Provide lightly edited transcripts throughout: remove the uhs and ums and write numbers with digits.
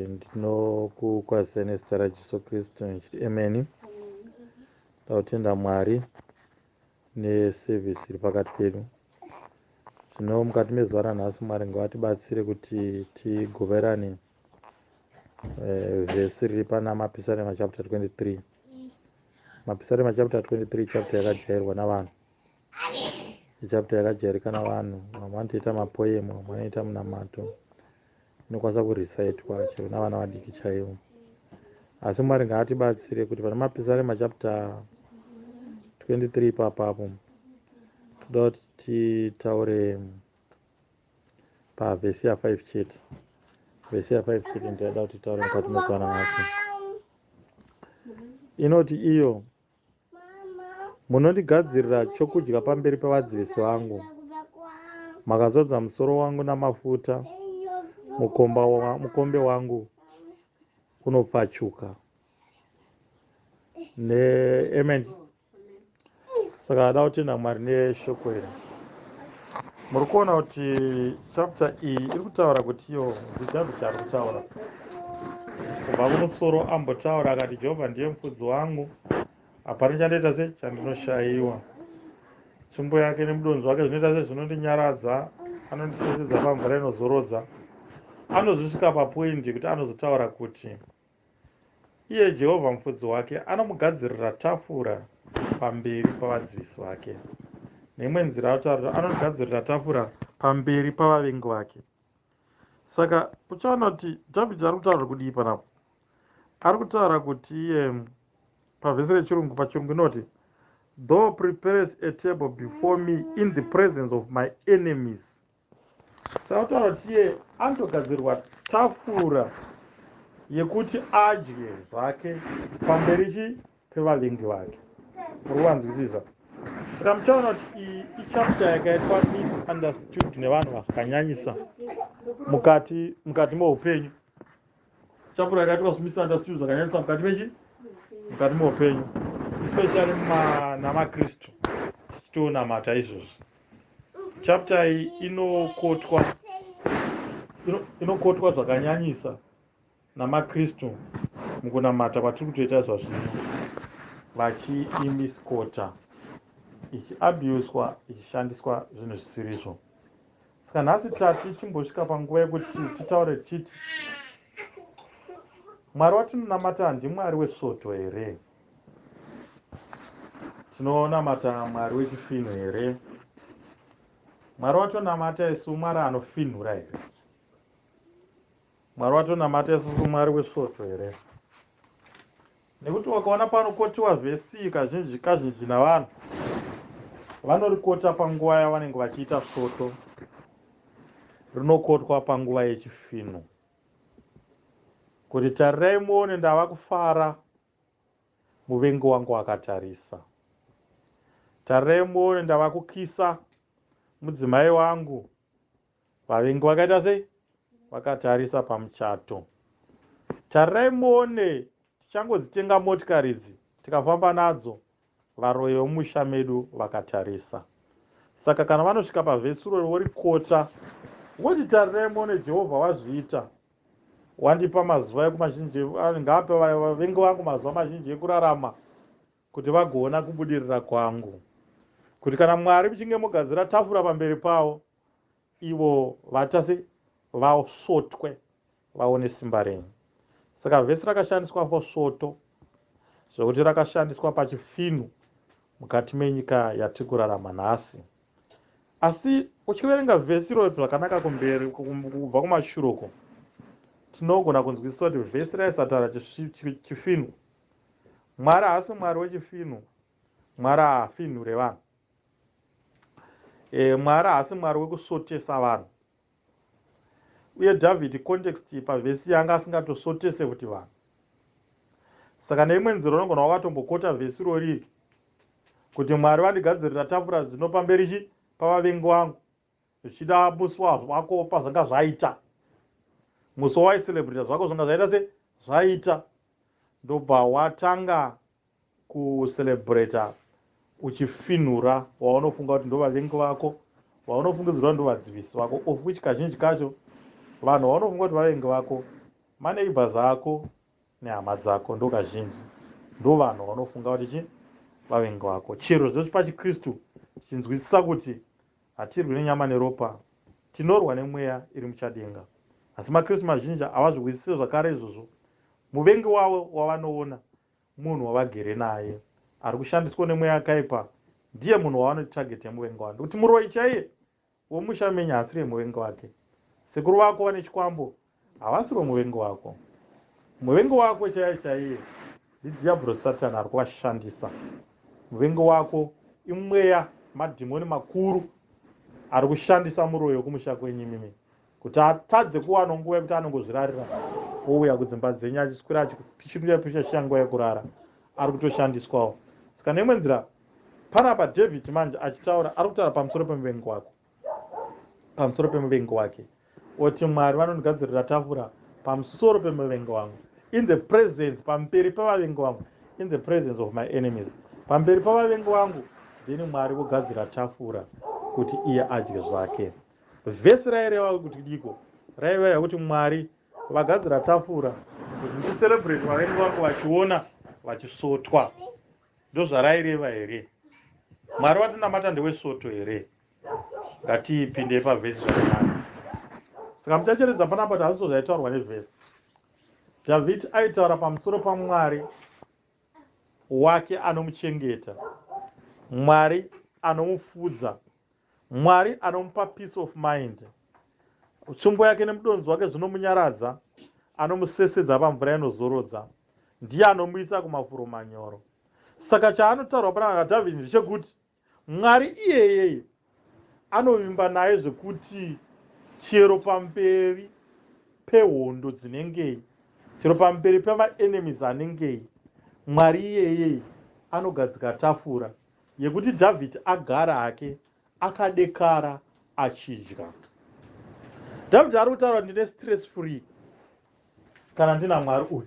Ndinokukwazisai nezita raJesu Kristu ndichiti ameni. Ndakutenda Mwari neservice iri pakati pedu. Zvino mukati mezuva ranhasi Mwari ngavatibatsire kuti tigoverane vhesi riri pana Mapisarema chapter 23. Mapisarema chapter 23 chapter yakajairwa navanhu. Ichapter yakajairika navanhu. Vamwe vanotoita mapoem, vamwe vanoita munamato. Inokwanisa kurecitwa chero navana vadiki chaivo. Asi Mwari ngaatibatsire kuti pana Mapisarema chapter 23 ipapapo toda kuti titaure pavhesi ya5 chete. Vhesi ya5 chete ndinoda kuti titaure mukati mezuva ranhasi. Inoti iyo munondigadzirira chokudya pamberi pavadzivisi vangu. Makazodza musoro wangu namafuta, mukombe wangu unopfachuka. Neamen. Saka da kutenda Mwari neshoko iri. Muri kuona kuti chapter iyi iri kutaura kuti iyo ndiDhavhidhi ari kutaura. Kubva kumusoro ambotaura akati Jehovha ndiye mufudzi wangu, hapana chandoita se chandinoshayiwa. Tsvimbo yake nemudonzvo wake zvinoita se zvinondinyaradza, anondisesedza pamvura inozorodza. Anozosvika papoindi yekuti anozotaura kuti iye Jehovha mufudzi wake anomugadzirira tafura pamberi pavadzivisi vake. Neimwe nzira anotaura kuti anogadzirira tafura pamberi pavavengi vake. Saka uchaona kuti Dhavhidhi ari kutaura kudii panapa. Ari kutaura kuti iye pavhesi rechirungu, pachirungu inoti thou prepares a table before me in the presence of my enemies. Saka kutaura kuti iye anotogadzirwa tafura yekuti adye zvake pamberi chi pevavengi vake. Muri kuvanzwisisa? Saka muchaona kuti iyi ichapter yakaitwa misunderstood nevanhu vakanyanyisa mukati meupenyu. Chapter yakaitwa misunderstood zvakanyanyisa mukati mechi mukati meupenyu, especially namaKristu tichitonamata izvozvo. Chapter iyi inokotwa zvakanyanyisa namaKristu mukunamata kwatiri kutoita zvazvino, vachiimisquota, ichiabuswa, ichishandiswa zvinhu zvisirizvo. Saka nhasi tati timbosvika panguva yekuti titaure tichiti Mwari watinonamata ndiMwari wesvoto here? Tinonamata Mwari wechifinhu here? Mwari watonamata isu Mwari anofinhura here? Mwari watonamata isusu Mwari wesvoto here? Nekuti wakaona panokotiwa vhesi kazhinji kazhinji navanhu vanorikota panguva yavanenge vachiita svoto, rinokotwa panguva yechifinhu kuti tarirai muone ndava kufara, muvengi wangu akatarisa. Tarirai muone ndava kukisa mudzimai wangu, vavengi vakaita sei? Vakatarisa pamuchato. Tarirai muone tichangodzitenga motikari idzi tikafamba nadzo, varoyi vemumusha medu vakatarisa. Saka kana vanosvika pavhesi iroro vorikota voti tarirai muone Jehovha wazviita, wandipa mazuva ekumazhinji, ngaape vavengi vangu mazuva mazhinji ekurarama kuti vagoona kubudirira kwangu. Kuti kana Mwari muchinge mogadzira tafura pamberi pavo, ivo vatase vasvotwe vaone simba renyu. Saka vhesi rakashandiswa for svoto, zvekuti rakashandiswa pachifinhu mukati menyika yatiri kurarama nhasi. Asi uchiverenga vhesi iro zvakanaka kumberi kubva kumashure uko, tinogona kunzwisisa kuti vhesi raisataura chifinhu. Mwari haasi Mwari wechifinhu. Mwari haafinhure vanhu. Mwari haasi Mwari wekusvotesa vanhu. Uye Dhavhidhi context pavhesi yanga asingatosvotese kuti vanhu. Saka neimwe nzira unogona wakatombokota vhesi roriri kuti Mwari vandigadzirira tafura zvino pamberi chi pavavengi vangu, zvichida musi wako pazvanga zvaita, musi wawaicelebrata zvako zvanga zvaita se zvaita, ndobva watanga kucelebrata uchifinhura waunofunga kuti ndovavengi vako, vaunofungidzirwa ndovadzivisi vako, of which kazhinji kacho Vanhu vaunofunga kuti vavengi vako, maneighbors ako nehama dzako ndo kazhinji ndo vanhu vaunofunga kuti chi vavengi vako. Chero zvesvi pachiKristu tichinzwisisa kuti hatirwi nenyama neropa, tinorwa nemweya iri muchadenga. Asi maKristu mazhinji havazvihwisise zvakare izvozvo. Muvengi wavo wavanoona munhu wavagere naye ari kushandiswa nemweya yakaipa, ndiye munhu wavanoti target yemuvengi wavo. Nekuti muroyi chaiye womusha menyu haasiri muvengi wake. Sekuru vako vane chikwambo havasiri muvengi wako. Muvengi wako chaiye chaiye ndidhiabhuro Satani ari kuvashandisa. Muvengi wako imweya, madhimoni makuru ari kushandisa muroyi wekumusha kwenyu imimi kuti atadze kuwana nguva yekuti anongozvirarira, ouya kudzimba dzenyu achiswera achipisha pisha nguva yekurara, ari kutoshandiswawo. Saka neimwe nzira panapa David manje achitaura, ari kutaura pamusoro pemuvengi wako, pamusoro pemuvengi wake, oti Mwari vanondigadzirira tafura pamusoro pemuvengi wangu, in the presence, pamberi pevavengi vangu, in the presence of my enemies, pamberi pavavengi vangu, then Mwari vogadzira tafura kuti iye adye zvake. Vhesi raireva kuti diko raireva kuti Mwari vagadzira tafura kuti ndicelebrate vavengi vangu vachiona vachisotwa. Ndozvaraireva here? Mwari watinamata ndewesoto here? Ngatiipinde pavhesi zvakanaka. Saka muchacheredza panapa kuti hazvizvo zvaitaurwa nevhesi. Dhavhidhi aitaura pamusoro paMwari wake anomuchengeta, Mwari anomufudza, Mwari anomupa peace of mind. Tsvimbo yake nemudonzo wake zvinomunyaradza, anomusesedza pamvura inozorodza, ndiye anomuisa kumafuro manyoro. Saka chaanotaurwa panapa naDhavhidhi ndechekuti Mwari iyeyeye anovimba naye zvekuti chero pamberi pehondo dzinengei, chero pamberi pemaenemies anengei, Mwari iyeyeye anogadzika tafura yekuti Dhavhidhi agara hake akadekara achidya. Dhavhidhi ari kutaura kuti ndine stress free kana ndina Mwari uyu,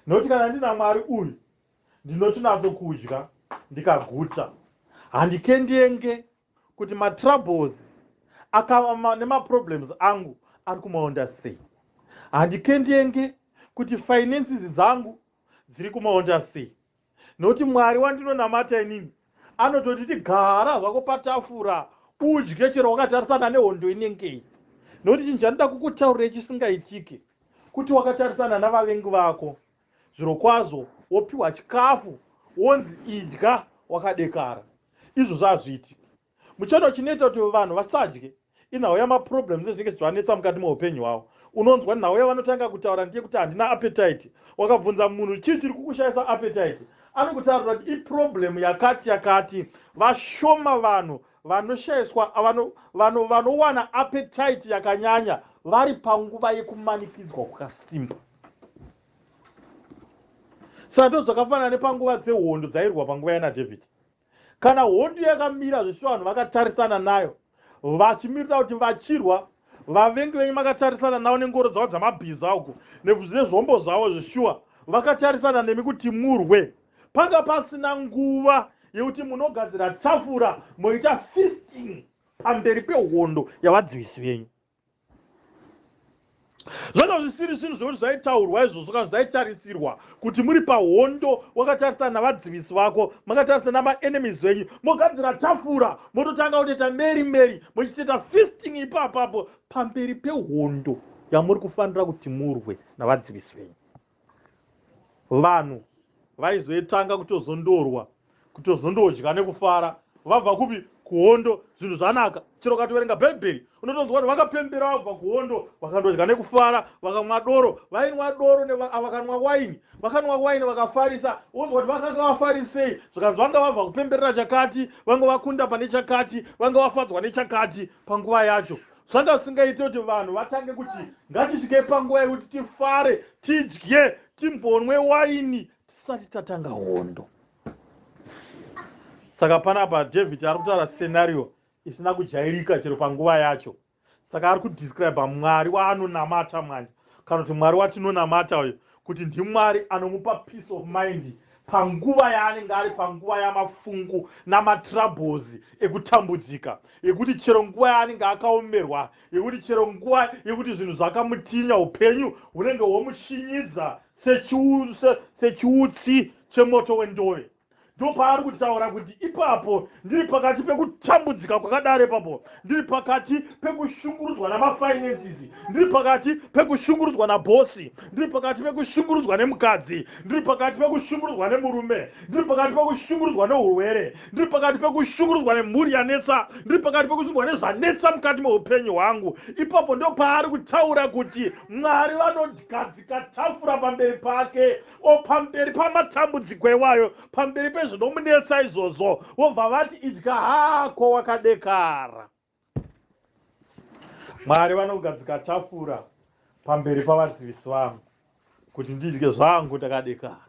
nokuti kana ndina Mwari uyu ndinotinatso kudya ndikaguta, handikendenge kuti matroubles nemaproblems angu ari kumaonda sei, handikendenge kuti finances dzangu dziri kumaonda sei, nokuti Mwari wandinonamata inini anotonditi gara zvako patafura udye chero wakatarisana nehondo inengei. Nokuti chinhu chandida kukutaurira chisingaitike kuti wakatarisana navavengi vako, zvirokwazvo wopiwa chikafu wonzi idya wakadekara, izvozvo hazviitiki. Muchato chinoita kuti vanhu vasadye inhau yamaproblems ezvinenge zvichivanetsa mukati meupenyu hwavo. Unonzwa nhau yavanotanga kutaura ndeyekuti handina appetite. Wakabvunza munhu chii chiri kukushayisa appetite, anokutaurira kuti iproblem yakati yakati. Vashoma vanhu vanoshayiswa vanowana appetite yakanyanya vari panguva yekumanikidzwa kwakasimba. Saka ndo zvakafanana nepanguva dzehondo dzairwa panguva yanaDavid. Kana hondo yakamira zveshuwa, vanhu vakatarisana nayo vachimirira kuti vachirwa, vavengi venyu makatarisana navo nengoro dzavo dzamabhiza uku nezvombo zvavo zveshuwa, vakatarisana nemi kuti murwe, panga pasina nguva yekuti munogadzira tafura moita feasting pamberi pehondo yavadzivisi venyu. Zvanga zvisiri zvinhu zvekuti zvaitaurwa izvozvo kana zvaitarisirwa kuti muri pahondo wakatarisana navadzivisi vako, makatarisana namaenemies venyu, mogadzira tafura mototanga kutoita merry merry muchitoita feasting ipapapo pamberi pehondo yamuri kufanira kuti murwe navadzivisi venyu. Vanhu vaizoitanga kutozondorwa, kutozondodya nekufara vabva kupi? Kuhondo, zvinhu zvanaka. Chero ukatoverenga Bhaibheri unotonzwa kuti vakapembera vabva kuhondo, vakandodya nekufara, vakamwa doro, vainwa doro, vakanwa waini, vakanwa waini vakafarisa. Wonzwa kuti vakanga vafarisei, zvikanzi vanga vabva kupemberera chakati, vanga vakunda pane chakati, vanga vafadzwa nechakati. Panguva yacho zvanga zvisingaite kuti vanhu vatange kuti ngatisvikei panguva yekuti tifare, tidye, timbonwe waini tisati tatanga hondo. Saka panapa David ari kutaura scenario isina kujairika chero panguva yacho. Saka ari kudescribe Mwari waanonamata manje, kana kuti Mwari watinonamata uyu, kuti ndiMwari anomupa peace of mind. Panguva yaanenge ari panguva yamafungu namatroubles ekutambudzika, yekuti chero nguva yaanenge akaomerwa, yekuti chero nguva yekuti zvinhu zvakamutinya, upenyu hunenge hwomuchinyidza sechiutsi chemoto wendove, ndopaari kutaura kuti ipapo ndiri pakati pekutambudzika kwakadaro, ipapo ndiri pakati pekushungurudzwa namafinances, ndiri pakati pekushungurudzwa nabhosi, ndiri pakati pekushungurudzwa nemukadzi, ndiri pakati pekushungurudzwa nemurume, ndiri pakati pekushungurudzwa neurwere, ndiri pakati pekushungurudzwa nemhuri yanetsa, ndiri pakati pekushungurudzwa nezvanetsa mukati meupenyu hwangu, ipapo ndo paari kutaura kuti Mwari vanogadzika tafura pamberi pake, o pamberi pamatambudziko iwayo, pamberi pezvinomunetsa izvozvo, vobva vati, "Idya hako wakadekara." Mwari vanogadzika tafura pamberi pavadzivisi vangu kuti ndidye zvangu ndakadekara.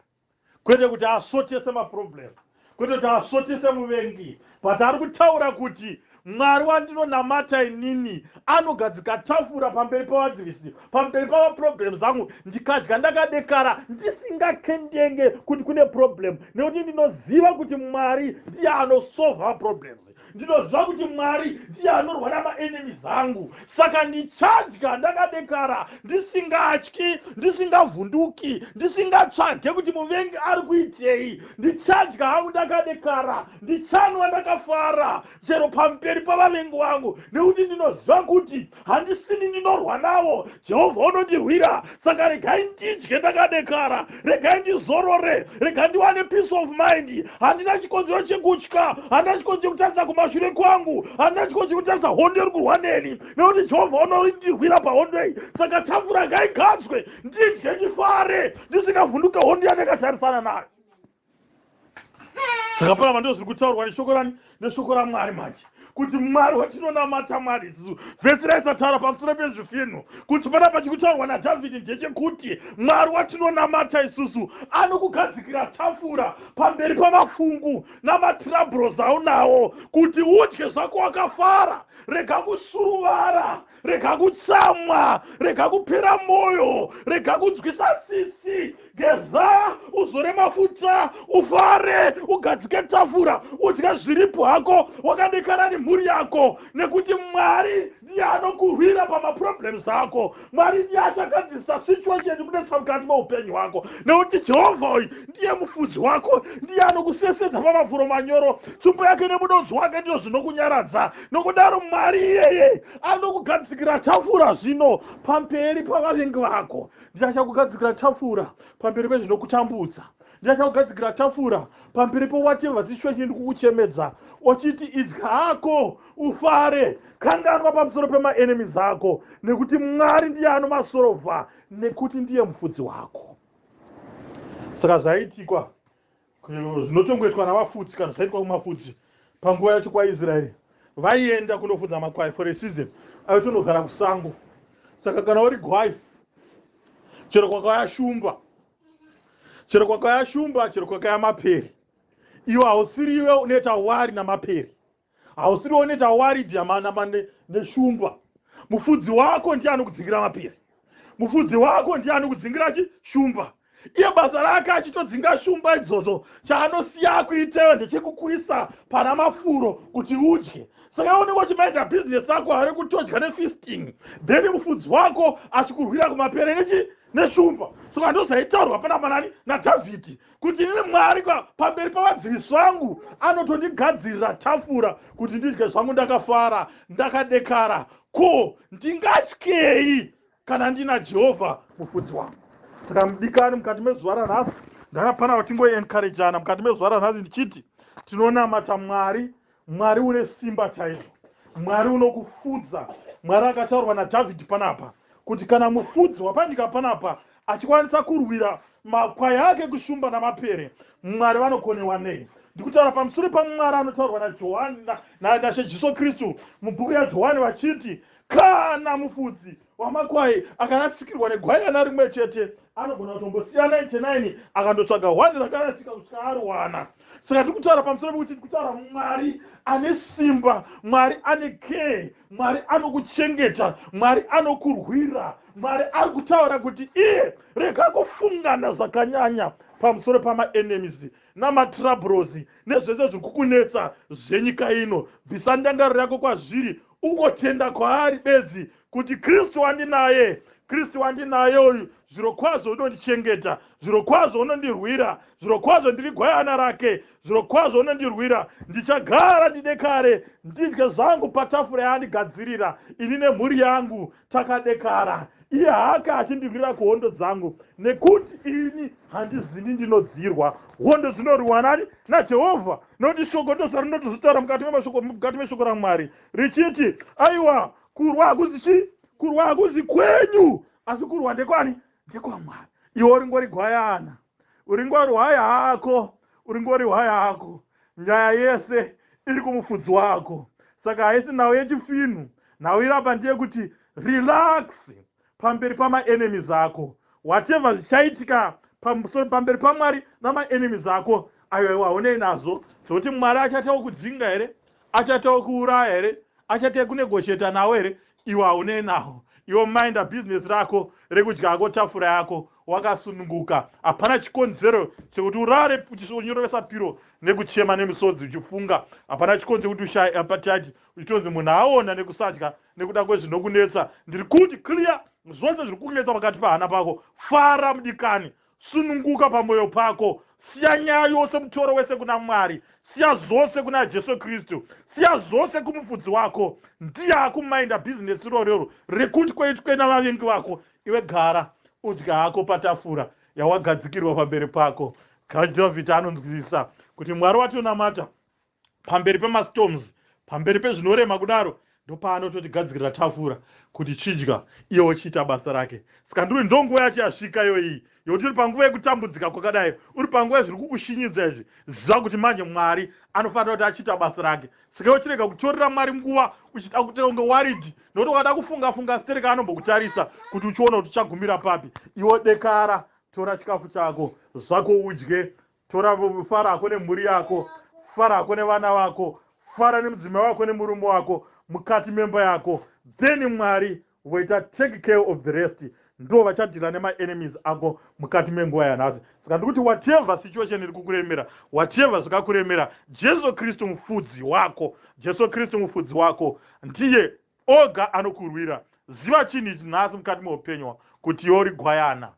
Kwete kuti asotese maproblem, kwete kuti asotese muvengi, but ari kutaura kuti Mwari wandinonamata inini anogadzika tafura pamberi pavadzivisi, pamberi pamaproblems angu, ndikadya ndakadekara, ndisingakendenge kuti kune problem, nekuti ndinoziva kuti Mwari ndiye anosolva maproblems. Ndinoziva kuti Mwari ndiye anorwa namaenemies angu. Saka ndichadya ndakadekara, ndisingatyi, ndisingavhunduki, ndisingatsvage kuti muvengi ari kuitei. Ndichadya hangu ndakadekara, ndichanwa ndakafara chero pamberi pavavengi vangu, nekuti ndinoziva kuti handisini ndinorwa navo, Jehovha unondirwira. Saka regai ndidye ndakadekara, regai ndizorore, regai ndiwane peace of mind. Handina chikonzero chekutya, handina chikonzero chekutarisa kumashure kwangu, handina chikonzero chekutarisa hondo iri kurwa neni, nekuti Jehovha unondirwira pahondo iyi. Saka tafura ngaigadzwe, ndidye, ndifare, ndisingavhunduke hondo yandakatarisana nayo. Saka panapa ndo zviri kutaurwa neshoko rani? Neshoko raMwari manje, kuti Mwari watinonamata, Mwari isusu, vhesi raisataura pamusoro pezvifinhu, kuti panapa chikutaurwa naDhavhidhi ndechekuti Mwari watinonamata isusu anokugadzikira tafura pamberi pamafungu namatroubles aunawo, kuti udye zvako wakafara. Rega kusuruvara, rega kutsamwa, rega kupera mwoyo, rega kunzwisa tsitsi. Geza, uzore mafuta, ufare, ugadzike tafura, udye zviripo hako wakadekara nemhuri yako, nekuti Mwari ndiye anokurwira pamaproblems ako. Mwari ndiye achagadzirisa situation kunetsa mukati meupenyu hwako, nekuti Jehovha uyu ndiye mufudzi wako, ndiye anokusesedza pamafuro manyoro. Tsumbo yake nemudonzi wake ndizvo zvinokunyaradza. Nokudaro Mwari iyeye anokugadzikira tafura zvino pamberi pavavengi vako. Ndichakugadzikira tafura pamberi pezvinokutambudza, ndichakugadzikira tafura pamberi pewhatever situation iri kukuchemedza, ochiti, "Idya hako ufare, kanganwa pamusoro pemaenemies ako, nekuti Mwari ndiye anomasolva, nekuti ndiye mufudzi wako." Saka zvaitikwa zvinotongoitwa navafudzi, kana zvaitwa kumafudzi panguva yacho kwaIsraeri, vaienda kundofudza makwai for a season, aitonogara kusango. Saka kana uri gwai, chero kwakauya shumba, chero kwakauya shumba, chero kwakauya mapere, iwe hausiri iwe unoita worry namapere, hausiri unoita worry neshumba. Mufudzi wako ndiye anokudzingira mapere, mufudzi wako ndiye anokudzingira chi shumba. Iye basa rake achitodzinga shumba idzodzo, chaanosiya akuiteyo ndechekukuisa pana mafuro kuti udye. Saka unenge uchimaita bhizinesi ako hari kutodya nefeasting, then mufudzi wako achikurwira kumapere nechi neshumba. Saka ndo zvaitaurwa panapa nani? NaDhavhidhi, kuti inini Mwari pamberi pavadzivisi vangu anotondigadzirira tafura kuti ndidye zvangu ndakafara, ndakadekara. Ko ndingatyei kana ndina Jehovha mufudzi wangu? Saka mudikani, mukati mezuva ranhasi ndakapana kuti tingoencouragana mukati mezuva ranhasi ndichiti tinonamata Mwari, Mwari une simba chaizvo, Mwari unokufudza, Mwari akataurwa naDhavhidhi panapa, kuti kana mufudzi wapanyika panapa achikwanisa kurwira makwai ake kushumba namapere, Mwari vanokonewa nei? Ndikutaura pamusoro paMwari anotaurwa naJohani, naShe Jesu Kristu mubhuku yaJohani vachiti kana mufudzi wamakwai akarasikirwa negwaiana rimwe chete, anogona kutombosiya 99 akandotsvaga 1 rakarasika kusvika ariwana. Saka tiri kutaura pamusoro pekuti tiri kutaura Mwari ane simba, Mwari ane care, Mwari anokuchengeta, Mwari anokurwira. Mwari ari kutaura kuti iye, rega kufungana zvakanyanya. pamusoro pamaenemies namatrabros nezvese zviri kukunetsa zvenyika ino. Bvisa ndangariro yako kwazviri, ungotenda kwaari bedzi kuti Kristu wandinaye, Kristu wandinaye uyu zvirokwazvo unondichengeta, zvirokwazvo unondirwira, zvirokwazvo ndiri gwayana rake, zvirokwazvo unondirwira. Ndichagara ndidekare, ndidye zvangu patafura yaandigadzirira, ini nemhuri yangu takadekara. Iye hake achindirwira kuhondo dzangu, nekuti ini handizini ndinodzirwa. Hondo dzinorwiwa nani? NaJehovha. Nokuti shoko ndozvarinotozotaura mukati memashoko, mukati meshoko raMwari richiti, aiwa, kurwa hakuzi chii? Kurwa hakuzi kwenyu, asi kurwa ndekwani? NdekwaMwari. Iwe uringori gwayana, uringori hwaya hako, uringori hwaya hako. Nyaya yese iri kumufudzi wako. Saka haisi nhau yechifinhu. Nhau iri apa ndeyekuti relax pamberi pamaenemies ako. Whatever zvichaitika pamusoro pamberi paMwari namaenemies ako, aiwa, iwe haunei nazvo. Zvokuti Mwari achatawo kudzinga here, achatawo kuuraya here, achatawo kunegosheta nawo here, iwe haunei nawo. Iwe minda business rako rekudya ako tafura yako wakasununguka. Hapana chikonzero chekuti urare uchinyorovesa piro nekuchema nemisodzi uchifunga. Hapana chikonzero kuti ushaye appetite, uchitonzi munhu aona nekusadya nekuda kwezvinokunetsa. Ndiri kuti clear zvose zviri kunetsa pakati pahana pako. Fara mudikani, sununguka pamwoyo pako, siya nyaya yose, mutoro wese kuna Mwari, siya zvose kuna Jesu Kristu, siya zvose kumufudzi wako. Ndiye akumainda bhizinesi irorero rekuti kweitwe navavengi vako. Iwe gara udya hako patafura yawagadzikirwa pamberi pako. Dhavhidhi anonzwisisa kuti Mwari watonamata pamberi pemastorms, pamberi pezvinorema kudaro, ndopaanototigadzikirira tafura kuti chidya, iye ochiita basa rake. Saka ndiri ndonguva yacho yasvika iyo iyi yokuti uri panguva yekutambudzika kwakadai, uri panguva yezviri kukushinyidza izvi, ziva kuti manje Mwari anofanira kuti achiita basa rake. Saka iwe chirega kutorera Mwari nguva uchida kuita kunge worried, nokuti ukada kufunga funga stereka anombokutarisa kuti uchiona kuti uchagumira papi. Iwe dekara, tora chikafu chako zvako udye, tora fara hako nemhuri yako, fara hako nevana vako, fara nemudzimai wako nemurume wako mukati memba yako. Then Mwari voita take care of the rest, ndo vachadhila nemaenemies ako mukati menguva yanhasi. Saka ndikuti whatever situation iri kukuremera, whatever zvikakuremera, Jesu Kristu mufudzi wako, Jesu Kristu mufudzi wako ndiye oga anokurwira. Ziva chinhu ichi nhasi mukati meupenyu kuti iwe uri gwayana,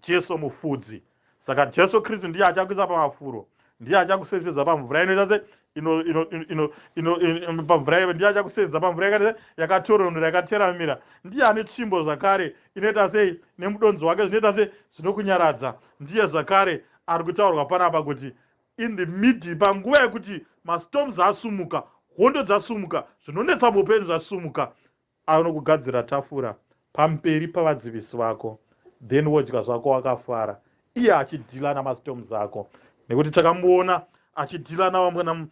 Jesu mufudzi. Saka Jesu Kristu ndiye achakuisa pamafuro, ndiye achakusesedza pamvura inoita se ino pamvura, ndiye achakusesedza pamvura yakaita se yakatoronora, yakateramira. Ndiye ane tsvimbo zvakare inoita sei nemudonzo wake zvinoita se zvinokunyaradza. Ndiye zvakare ari kutaurwa panapa kuti in the mid, panguva yekuti mastorms asumuka, hondo dzasumuka, zvinonetsa muupenyu zvasumuka, anokugadzira tafura pamberi pavadzivisi vako, then wodya zvako wakafara, iye achidhila namastorms ako. Nekuti takamuona achidhila navamwe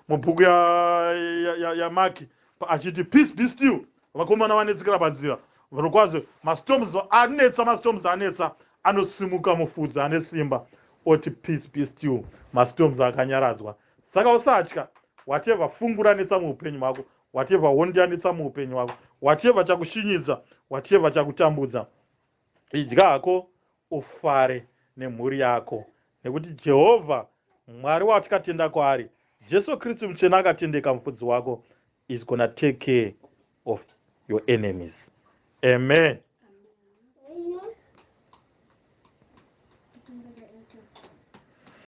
mubhuku yaMaki achiti, "Peace, be still." Vakomana vanetsekera panzira, zvirokwazvo mastorms anetsa, mastorms anetsa, anosimuka mufudzi ane simba oti, "Peace, be still." Mastorms akanyaradzwa. Saka usatya whatever fungu ranetsa muupenyu hwako, whatever hondo yanetsa muupenyu hwako, whatever chakushinyidza, whatever chakutambudza. Idya hako ufare nemhuri yako, nekuti Jehovha Mwari watikatenda kwaari, Jesu Kristu mutsvene akatendeka mufudzi wako, is gonna take care of your enemies. Amen.